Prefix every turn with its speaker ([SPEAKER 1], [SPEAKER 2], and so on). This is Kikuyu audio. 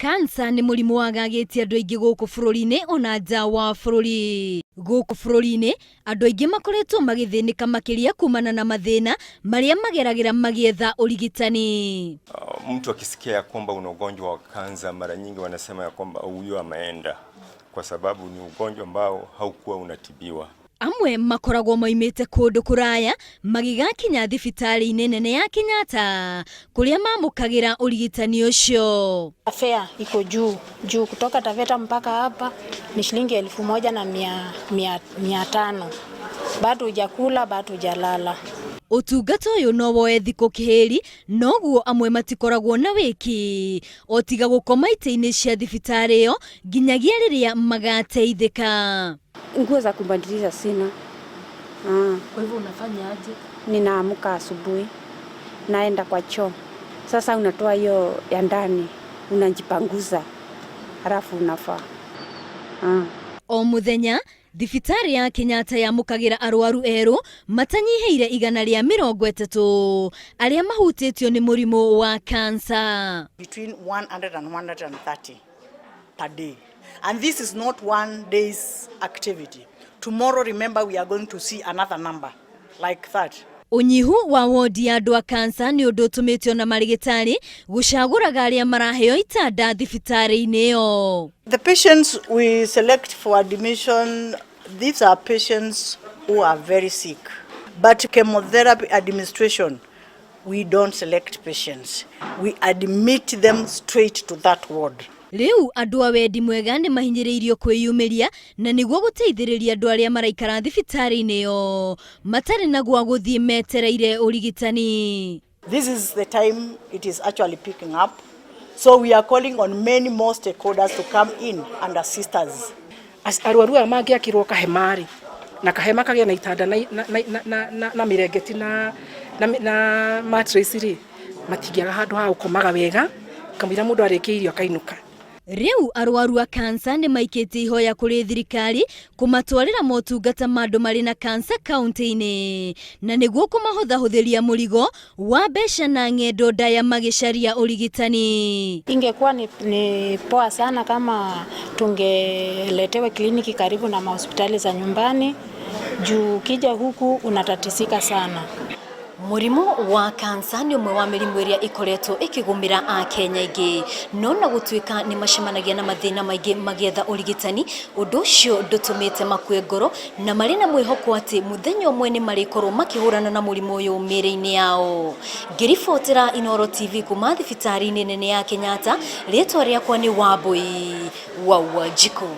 [SPEAKER 1] Kansa nĩ mũrimũ wagagĩtie andũ aingĩ gũkũ bũrũri-inĩ ona nja wa bũrũri. Gũkũ bũrũri-inĩ, andũ aingĩ makoretwo magĩthĩnĩka makĩria kumana na mathĩna marĩa mageragĩra magĩetha ũrigitani.
[SPEAKER 2] Mtu akisikia ya kwamba una ugonjwa wa kansa, mara nyingi wanasema ya kwamba huyo ameenda, kwa sababu ni ugonjwa ambao haukuwa unatibiwa.
[SPEAKER 1] Amwe makoragwo moimĩte kũndũ kũraya magĩgakinya thibitarĩ-inĩ nene ya Kenyatta kũrĩa mamũkagĩra ũrigitani ũcio.
[SPEAKER 3] Fare iko juu juu, kutoka Taveta mpaka hapa ni shilingi 1500, bado hujakula, bado hujalala.
[SPEAKER 1] Ũtungata ũyũ no woe thikũ kĩhĩri noguo amwe matikoragwo na wĩki o tiga gũkoma itĩ-inĩ cia thibitarĩ ĩyo nginyagia rĩrĩa magateithĩka.
[SPEAKER 4] Nguo za kubadilisha sina. Ah.
[SPEAKER 5] Kwa hivyo unafanya aje?
[SPEAKER 4] Ninaamka asubuhi naenda kwa choo. Sasa unatoa hiyo ya ndani unajipanguza, halafu unavaa. Ah.
[SPEAKER 1] O mũthenya thibitarĩ ya Kenyatta yamũkagĩra arwaru erũ matanyihĩire 130 arĩa mahutĩtio nĩ mũrimũ wa kansa.
[SPEAKER 6] Between 100 and 130 per day. And this is not one day's activity. Tomorrow, remember, we are going to see another number like that.
[SPEAKER 1] Ũnyihu wa wodi ya andũ a kansa nĩ ũndũ ũtũmĩte ona marĩgĩtarĩ gũcagũraga arĩa maraheo itanda thibitarĩ-inĩ ĩyo.
[SPEAKER 6] The patients we select for admission, these are patients who are very sick. But chemotherapy administration, we don't select patients. We admit them straight to that ward.
[SPEAKER 1] Rĩu andũ a wendi mwega nĩ mahinyĩrĩirio kwĩyumĩria na nĩguo gũteithĩrĩria andũ arĩa maraikara thibitarĩ-inĩ ĩyo matarĩ na gwa gũthiĩ metereire ũrigitani.
[SPEAKER 6] This is the time it is actually picking up. So we are calling on many more stakeholders to come in and assist us.
[SPEAKER 7] Arwaru aya mangĩakĩrwo kahema rĩ, na kahema kagĩe na itanda na mĩrengeti na mattress rĩ, matingĩaga handũ ha gũkomaga wega kamũira mũndũ arĩkĩirio akainũka.
[SPEAKER 1] Rĩu arwaru a kansa nĩ maikĩtie ihoya kũrĩ thirikari kũmatwarĩra motungata ma andũ marĩ na kansa kaunti-inĩ na nĩguo kũmahũthahũthĩria mũrigo wa mbeca na ng'endo ndaya magĩcaria ũrigitani.
[SPEAKER 3] Ingekuwa ni poa sana kama tungeletewe kliniki karibu na mahospitali za nyumbani, juu ukija huku unatatisika sana.
[SPEAKER 1] Mũrimũ wa kansa nĩ ũmwe wa mĩrimũ ĩrĩa ĩkoretwo ĩkĩgũmĩra akenya aingĩ, no na gũtuĩka nĩ macemanagia na mathĩna maingĩ magĩetha ũrigitani, ũndũ ũcio ndũtũmĩte makue ngoro na marĩ na mwĩhoko atĩ mũthenya ũmwe nĩ marĩkorwo makĩhũrana na mũrimũ ũyũ mĩĩrĩ-inĩ yao. Ngĩribotera Inooro TV kuma thibitarĩ-inĩ nene ya Kenyatta, rĩtwa rĩakwa nĩ Wambui wa Wanjikũ.